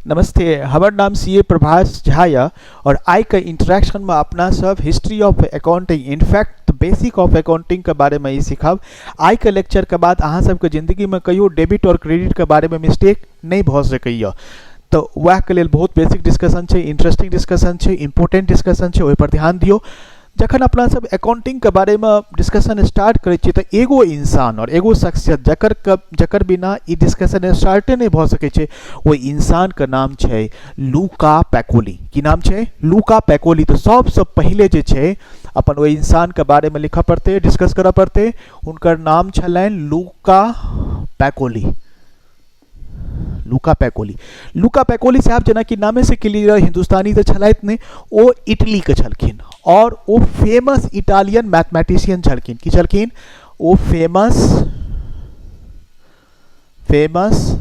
नमस्ते। हमर नाम सी ए प्रभाष झा यऽ आओर आइके इंट्रैक्शनमे अपना सब history of accounting, in fact basic of अकाउंटिंगके बारेमे ई सीखब। आइके लेक्चरके बाद अहाँ सबके जिन्दगीमे कहियो डेबिट आओर क्रेडिटके बारेमे मिस्टेक नहि भऽ सकैए। तऽ वएहके लेल बहुत बेसिक डिस्कशन छै, इंटरेस्टिंग डिस्कशन छै, इम्पोर्टेंट डिस्कशन छै, ओहिपर ध्यान दियौ। जखन अपना सब अकाउंटिंगके बारेमे डिस्कशन स्टार्ट करै छियै तऽ एगो इंसान आओर एगो शख्सियत जकर जकर बिना ई डिस्कशन स्टार्टे नहि भऽ सकै छै, ओहि इंसानके नाम छै लूका पैकोली। की नाम छै? लूका पैकोली। तऽ सबसँ पहिले जे छै अपन ओहि इंसानके बारेमे लिखऽ पड़तै, डिस्कस करऽ पड़तै। हुनकर नाम छलनि लूका पैकोली। लूका पैकोली, लूका पैकोली साहब जेनाकि नामेसँ क्लियर, हिन्दुस्तानी तऽ छलथि नहि, ओ इटलीके छलखिन आओर ओ फेमस इटालियन मैथमेटिशियन छलखिन। की छलखिन ओ? फेमस फेमस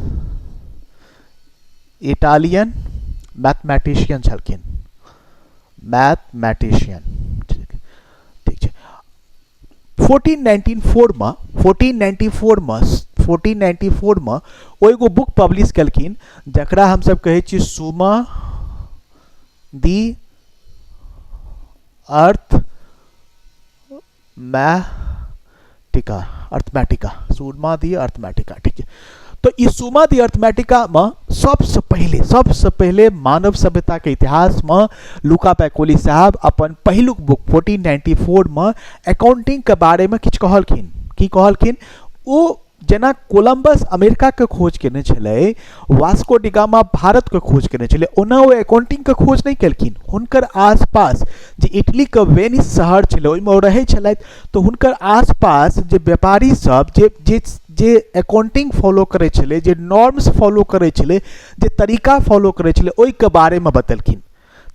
इटालियन मैथमेटिशियन छलखिन, मैथमेटिशियन। ठीक छै। 1494 मे, 1494 मे, 1494 मे ओ एगो बुक पब्लिश केलखिन जकरा हमसब कहै छी सुमा दी अर्थ मैटिका, अर्थमैटिका, सुमा दी अर्थमैटिका। ठीक छै। तऽ ई सुमा दी अर्थमैटिकामे सबसँ पहिले मानव सभ्यताके इतिहासमे लुका पैकोली साहब अपन पहिलुक बुक 1494 मे अकाउंटिंगके बारेमे किछु कहलखिन। की कहलखिन ओ? जेना कोलम्बस अमेरिकाके खोज केने छलै, वास्को डिगामा भारतके खोज केने छलै, ओना ओ अकाउंटिंगके खोज नहि केलखिन। हुनकर आसपास जे इटलीके वेनिस शहर छलै, ओहिमे ओ रहै छलथि, तऽ हुनकर आसपास जे व्यापारी सब जे जे जे अकाउंटिंग फॉलो करै छलै, जे नॉर्म्स फॉलो करै छलै, जे तरीका फॉलो करै छलै, ओहिके बारेमे बतेलखिन।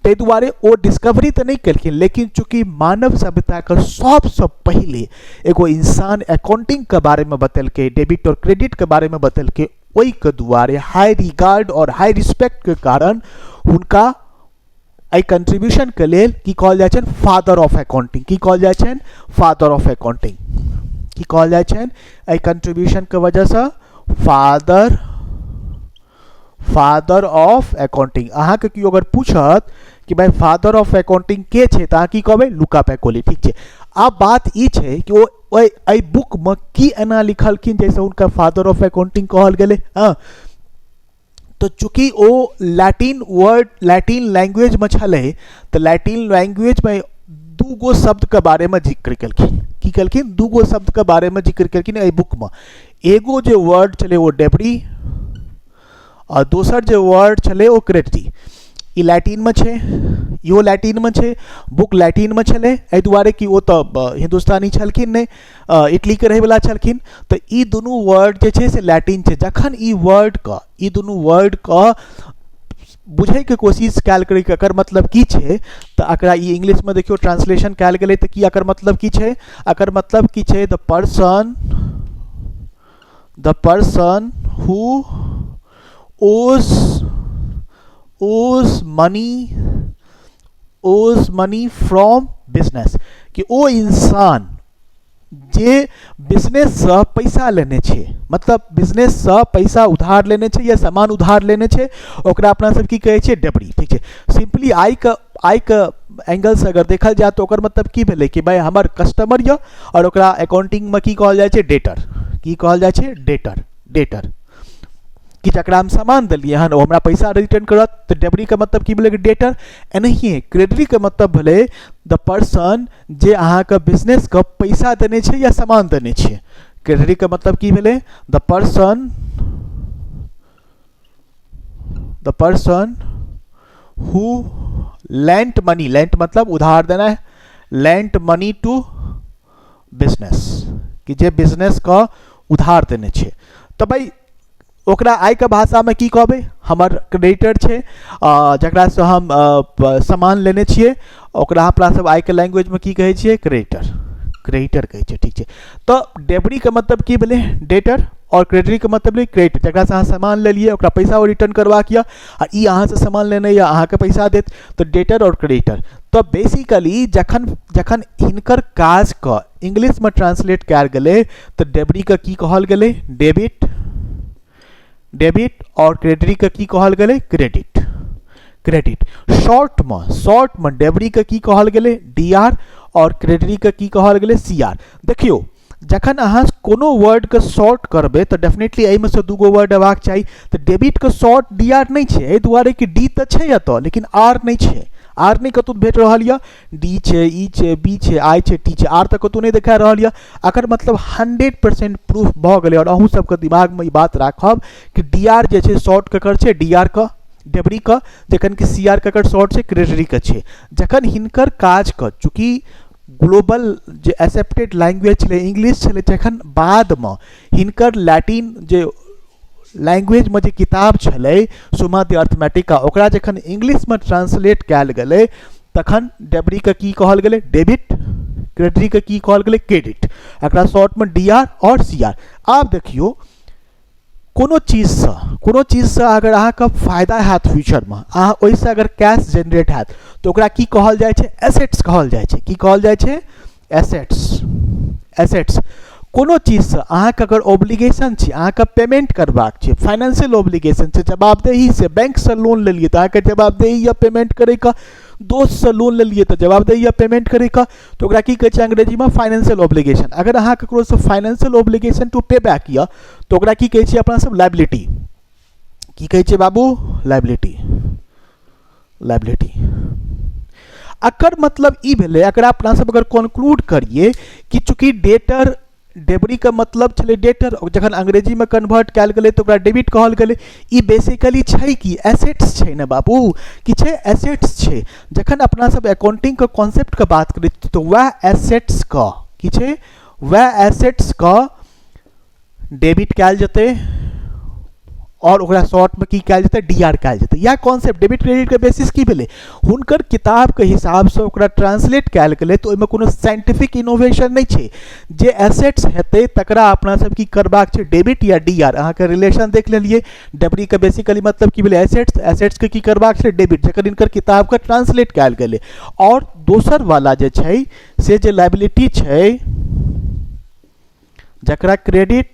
ताहि दुआरे ओ डिस्कवरी तऽ नहि केलखिन, लेकिन चूँकि मानव सभ्यताके सबसँ पहिले एगो इंसान अकाउंटिंगके बारेमे बतेलकै, डेबिट आओर क्रेडिटके बारेमे बतेलकै, ओहिके दुआरे हाई रिगार्ड आओर हाई रिस्पेक्टके कारण हुनका एहि कंट्रीब्यूशनके लेल की कहल जाइ छनि? Father of accounting. की कहल जाइ छनि? Father of accounting. की कहल जाइ छनि एहि कंट्रीब्यूशनके वजहसँ? Father father of accounting. अहाँके केओ अगर पूछत कि भाई, फादर ऑफ अकाउंटिंग के छै, तऽ अहाँ की कहबै? लुका पैकोली। ठीक छै। आब बात ई छै कि ओ ओहि एहि बुकमे की एना लिखलखिन जाहिसँ हुनका फादर ऑफ अकाउंटिंग कहल गेलै? हँ, तऽ चूँकि ओ लैटिन वर्ड, लैटिन लैंग्वेजमे छलै, तऽ लैटिन लैंग्वेजमे दू गो शब्दके बारेमे जिक्र केलखिन। की केलखिन? दू गो शब्दके बारेमे जिक्र केलखिन एहि बुकमे। एगो जे वर्ड छलै ओ डेबरी आ दोसर जे वर्ड छलै ओ क्रेडिटी। ई लैटिनमे छै, इहो लैटिनमे छै, बुक लैटिनमे छलै। एहि दुआरे कि ओ तऽ हिन्दुस्तानी छलखिन नहि, इटलीके रहैवला छलखिन। तऽ ई दुनू वर्ड जे छै से लैटिन छै। जखन ई वर्डके, ई दुनू वर्डके बुझैके कोशिश कयल करै कि एकर मतलब की छै, तऽ एकरा ई इंग्लिशमे देखियौ, ट्रांसलेशन कयल गेलै। तऽ की एकर मतलब की छै? एकर मतलब की छै? The person who owes money from business, कि ओ इंसान जे बिजनेससँ पैसा लेने छै, मतलब बिजनेससँ पैसा उधार लेने छै या सामान उधार लेने छै, ओकरा अपना सब की कहै छियै? डेबरी। ठीक छै। सिम्पली आइके एंगलसँ अगर देखल जाय तऽ ओकर मतलब की भेलै कि भाइ, हमर कस्टमर यऽ आओर ओकरा अकाउंटिंगमे की कहल जाइ छै? डेटर। की कहल जाइ छै? डेटर। डेटर कि जकरा हम सामान देलियै हन, ओ हमरा पैसा रिटर्न करत। तऽ डेबरीके मतलब की भेलै? कि डेटर। एनाहिए क्रेडिटरीके मतलब भेलै द पर्सन जे अहाँके बिजनेसके पैसा देने छै या सामान देने छै। क्रेडिटरीके मतलब की भेलै? The person who lent money, lent मतलब उधार देना है, लेंट मनी टू बिजनेस, कि जे बिजनेसके उधार देने छै। तऽ भाइ, ओकरा आइके भाषामे की कहबै? हमर क्रेडिटर छै, जकरासँ हम सामान लेने छियै, ओकरा अपना सब आइके लैंग्वेजमे की कहै छियै? क्रेडिटर, क्रेडिटर कहै छियै। ठीक छै। तऽ डेबरीके मतलब की भेलै? डेटर। आओर क्रेडिटरीके मतलब भेलै क्रेडिटर, जकरासँ अहाँ सामान लेलियै, ओकरा पैसा ओ रिटर्न करबाक यऽ आ ई अहाँसँ सामान लेने यऽ, अहाँके पैसा देत। तऽ डेटर आओर क्रेडिटर। तऽ बेसिकली जखन जखन हिनकर काजके इंग्लिशमे ट्रांसलेट कयल गेलै, तऽ डेबरीके की कहल गेलै? डेबिट। डेबिट और क्रेडिट के की कहल गेलै? क्रेडिट। क्रेडिट शॉर्ट में डेबरी के की कहल गेलै? D R. और क्रेडिट के की कहल गेलै? C R. देखियौ, जखन अहाँ कोनो वर्ड के शॉर्ट करबै तऽ डेफिनेटली एहिमे से दूगो वर्ड अयबाक चाही। तऽ डेबिट के शॉर्ट डी आर नहि छै, एहि दुआरे कि डी तऽ छै एतऽ, लेकिन आर नहि छै। आर नहि कतहु भेट रहल यऽ। डी छै, ई छै, बी छै, आई छै, टी छै, आर तऽ कतहु नहि देखा रहल यऽ। एकर मतलब 100% प्रूफ भऽ गेलै। आओर अहूँ सबके दिमागमे ई बात राखब कि डी आर जे छै शॉर्ट ककर छै? डी आर के, डेबरी के, जखन कि सी आर ककर शॉर्ट छै? क्रेडरी के छै। जखन हिनकर काजके, चूँकि ग्लोबल जे एक्सेप्टेड लैंग्वेज छलै इंग्लिश छलै, जखन बादमे हिनकर लैटिन जे लैंग्वेजमे जे किताब छलै सुमा द अर्थमेटिका, ओकरा जखन इंग्लिशमे ट्रांसलेट कयल गेलै तखन डेबरीके की कहल गेलै? डेबिट। क्रेडिटके की कहल गेलै? क्रेडिट। एकरा शॉर्टमे डी आर आओर सी आर। आब देखियौ, कोनो चीजसँ अगर अहाँके फायदा हैत फ्यूचरमे, अहाँ ओहिसँ अगर कैश जेनरेट हैत, तऽ ओकरा की कहल जाइ छै? एसेट्स कहल जाइ छै। की कहल जाइ छै? एसेट्स। एसेट्स। कोनो चीजसँ अहाँके अगर ऑब्लिगेशन छै, अहाँके पेमेंट करबाक छै, फाइनेंशियल ऑब्लिगेशन छै, जवाबदेही से, बैंकसँ लोन लेलियै तऽ अहाँके जवाबदेही यऽ पेमेंट करैके, दोस्तसँ लोन लेलियै तऽ जवाबदेही यऽ पेमेंट करैके, तऽ ओकरा की कहै छै अंग्रेजीमे? Financial obligation. अगर अहाँ ककरोसँ financial obligation to pay back यऽ तऽ ओकरा की कहै छियै अपना सब? लाइबिलिटी। की कहै छियै बाबू? लाइबिलिटी। लाइबिलिटी। एकर मतलब ई भेलै, एकरा अपना सब अगर कंक्लूड करिए कि चूँकि डेटर, डेबरी के मतलब छलै डेटर, जखन अंग्रेजीमे कन्वर्ट कयल गेलै तऽ ओकरा डेबिट कहल गेलै। ई बेसिकली छै कि एसेट्स छै ने बाबू? की छै? एसेट्स छै। जखन अपना सब अकाउंटिंग के कॉन्सेप्ट के बात करै छी तऽ वएह एसेट्स के की छै, वएह एसेट्स के डेबिट कयल जेतै और ओकरा शॉर्टमे की कयल जेतै? डी आर कयल जेतै। इएह कॉन्सेप्ट डेबिट क्रेडिटके बेसिस की भेलै? हुनकर किताबके हिसाबसँ ओकरा ट्रांसलेट कयल गेलै, तऽ ओहिमे कोनो साइंटिफिक इनोवेशन नहि छै। जे एसेट्स हेतै तकरा अपना सब की करबाक छै? डेबिट या डी आर। अहाँके रिलेशन देख लेलियै। डेबरीके बेसिकली मतलब की भेलै? एसेट्स। एसेट्सके की करबाक छै? डेबिट, जकर हिनकर किताबके ट्रांसलेट कयल गेलै। और दोसर वाला जे छै से जे लाइबिलिटी छै, जकरा क्रेडिट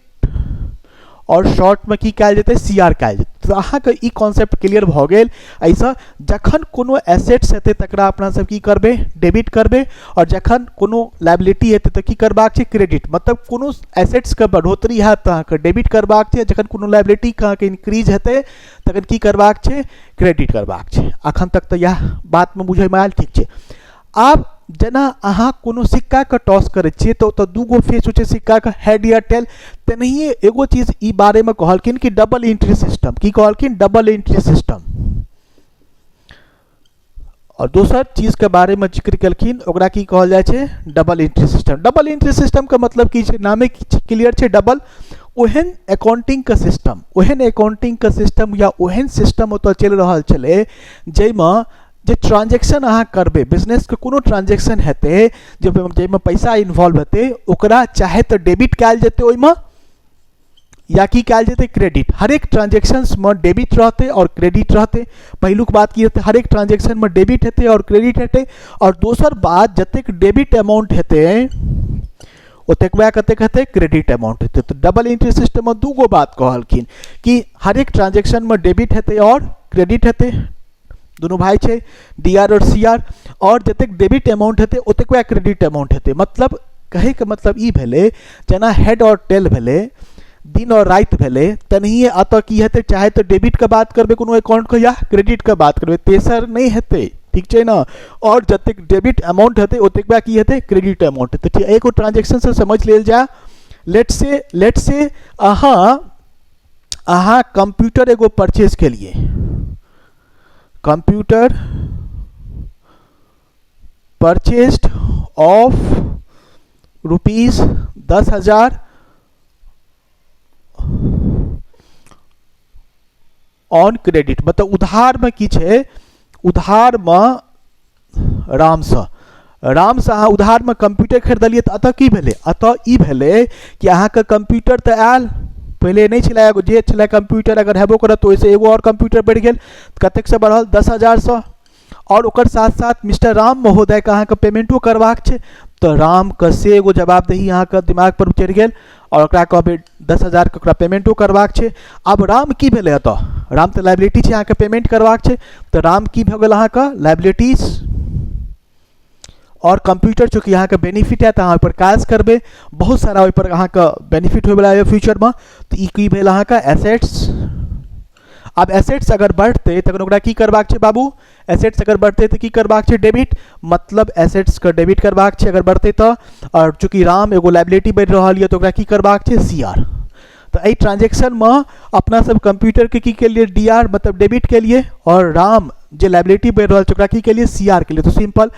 और शॉर्टमे की कयल जेतै? सी आर कयल जेतै। तऽ अहाँके ई कॉन्सेप्ट क्लियर भऽ गेल। एहिसँ जखन कोनो एसेट्स हेतै तकरा अपना सब की करबै? डेबिट करबै। आओर जखन कोनो लाइबिलिटी हेतै तऽ की करबाक छै? क्रेडिट। मतलब कोनो एसेट्सके बढ़ोतरी हैत तऽ अहाँके डेबिट करबाक छै, जखन कोनो लाइबिलिटीके अहाँके इंक्रीज हेतै तखन की करबाक छै? क्रेडिट करबाक छै। अखन तक तऽ इएह बातमे बुझैमे आयल। ठीक छै। आब जेना अहाँ कोनो सिक्काके टॉस करै छियै तऽ ओतऽ दूगो फेस होइ छै सिक्काके, हेड या टेल, तेनाहिए एगो चीज ई बारेमे कहलखिन कि डबल एंट्री सिस्टम। की कहलखिन? Double entry system. और दोसर चीजके बारेमे जिक्र केलखिन, ओकरा की कहल जाइ छै? Double entry system. Double entry सिस्टमके मतलब की छै? नामे क्लियर छै, डबल। ओहन अकाउंटिंगके सिस्टम, ओहन अकाउंटिंगके सिस्टम या ओहन सिस्टम ओतऽ चलि रहल छलै जाहिमे जे ट्रांजेक्शन अहाँ करबै, बिजनेसके कोनो ट्रांजेक्शन हेतै जे जाहिमे पैसा इन्वॉल्व हेतै, ओकरा चाहे तऽ डेबिट कयल जेतै ओहिमे या की कयल जेतै? क्रेडिट। हरेक ट्रांजेक्शन्समे डेबिट रहतै आओर क्रेडिट रहतै। पहिलुक बात की हेतै? हरेक ट्रांजेक्शनमे डेबिट हेतै आओर क्रेडिट हेतै। आओर दोसर बात, जतेक डेबिट अमाउंट हेतै ओतेक वएह कतेक हेतै? क्रेडिट अमाउंट हेतै। तऽ डबल एंट्री सिस्टममे दूगो बात कहलखिन कि हरेक ट्रांजेक्शनमे डेबिट हेतै आओर क्रेडिट हेतै, दुनू भाई छै डी आर और सी आर, और जतेक डेबिट अमाउंट हेतै ओतेक वएह क्रेडिट अमाउंट हेतै। मतलब कहैके मतलब ई भेलै, जेना हेड और टेल भेलै, दिन और राति भेलै, तेनाहिए एतऽ की हेतै? चाहे तऽ डेबिटके बात करबै कोनो अकाउंटके या क्रेडिटके बात करबै, तेसर नहि हेतै। ठीक छै ने? आओर जतेक डेबिट अमाउंट हेतै ओतेक वएह की हेतै? क्रेडिट अमाउंट हेतै। ठीक, एगो ट्रांजेक्शनसँ समझि लेल जाय। लेट से अहाँ कंप्यूटर एगो परचेज केलिए, computer purchased of rupees 10,000 on credit. मतलब उधारमे की छै? उधारमे रामसँ, रामसँ अहाँ उधारमे कंप्यूटर खरीदलियै। तऽ एतऽ की भेलै? एतऽ ई भेलै कि अहाँके कंप्यूटर तऽ आयल, पहिले नहि छलै एगो जे छलै कंप्यूटर, अगर हेबो करत तऽ ओहिसँ एगो आओर कंप्यूटर बढ़ि गेल। कतेकसँ बढ़ल? 10,000सँ। आओर ओकर साथ साथ मिस्टर राम महोदयके अहाँके पेमेंटो करबाक छै, तऽ रामके से एगो जवाबदेही अहाँके दिमाग पर चढ़ि गेल। आओर ओकरा कहबै 10,000के ओकरा पेमेंटो करबाक छै। आब राम की भेलै एतऽ? राम तऽ लाइबिलिटी छै, अहाँके पेमेंट करबाक छै, तऽ राम की भऽ गेल अहाँके लाइबिलिटीज। आओर कंप्यूटर चूँकि अहाँके बेनिफिट हैत, अहाँ ओहिपर काज करबै, बहुत सारा ओहिपर अहाँके बेनिफिट होइवला यऽ फ्यूचरमे, तऽ ई की भेल अहाँके एसेट्स। आब एसेट्स अगर बढ़तै तखन ओकरा की करबाक छै बाबू? एसेट्स अगर बढ़तै तऽ की करबाक छै? डेबिट, मतलब एसेट्सके डेबिट करबाक छै अगर बढ़तै तऽ। आओर चूँकि राम एगो लाइबिलिटी बढ़ि रहल यऽ तऽ ओकरा की करबाक छै? C R. तऽ एहि ट्रांजेक्शनमे अपना सब कंप्यूटरके की केलियै? डी आर, मतलब डेबिट केलियै, आओर राम जे लाइबिलिटी बढ़ि रहल छै ओकरा की केलियै? सी आर केलियै। तऽ सिंपल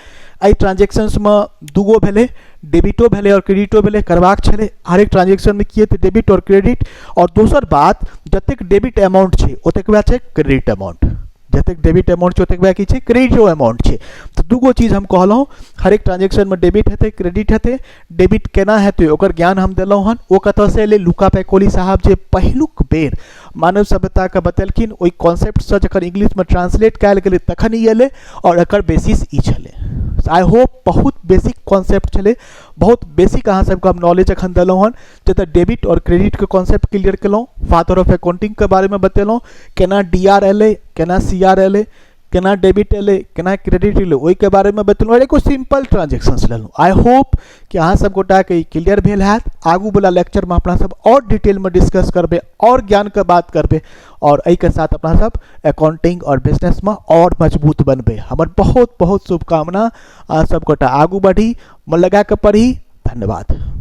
एहि ट्रांजेक्शन्समे दूगो भेलै, डेबिटो भेलै आओर क्रेडिटो भेलै, करबाक छलै। हरेक ट्रांजेक्शनमे की हेतै? डेबिट आओर क्रेडिट। आओर दोसर बात, जतेक डेबिट अमाउंट छै ओतेक वएह छै क्रेडिट अमाउंट, जतेक डेबिट अमाउंट छै ओतेक वएह की छै? क्रेडिटो अमाउंट छै। तऽ दूगो चीज हम कहलहुँ, हरेक ट्रांजेक्शनमे डेबिट हेतै, क्रेडिट हेतै। डेबिट केना हेतै ओकर ज्ञान हम देलहुँ हन, ओ कतऽसँ एलै? लुका पैकोली साहब जे पहिलुक बेर मानव सभ्यताके बतेलखिन, ओहि कॉन्सेप्टसँ जखन इंग्लिशमे ट्रांसलेट कयल गेलै तखन ई एलै, आओर एकर बेसिस ई छलै। I hope बहुत बेसिक कॉन्सेप्ट छलै, बहुत बेसिक अहाँ सबके हम नॉलेज एखन देलहुँ हन, जतऽ डेबिट आओर क्रेडिटके कॉन्सेप्ट क्लियर केलहुँ, फादर ऑफ अकाउंटिंगके बारेमे बतेलहुँ, केना डी आर एलै, केना सी आर एलै, केना डेबिट एलै, केना क्रेडिट एलै, ओहिके बारेमे बतेलहुँ, आओर एगो सिम्पल ट्रांजेक्शन्स लेलहुँ। I hope कि अहाँ सब गोटाके ई क्लियर भेल हैत। आगूवला लेक्चरमे अपना सब आओर डिटेलमे डिस्कस करबै, आओर ज्ञानके बात करबै, आओर एहिके साथ अपना सब अकाउंटिंग आओर बिजनेसमे आओर मजबूत बनबै। हमर बहुत बहुत शुभकामना, अहाँ सब गोटा आगू बढ़ी, मन लगाकऽ पढ़ी। धन्यवाद।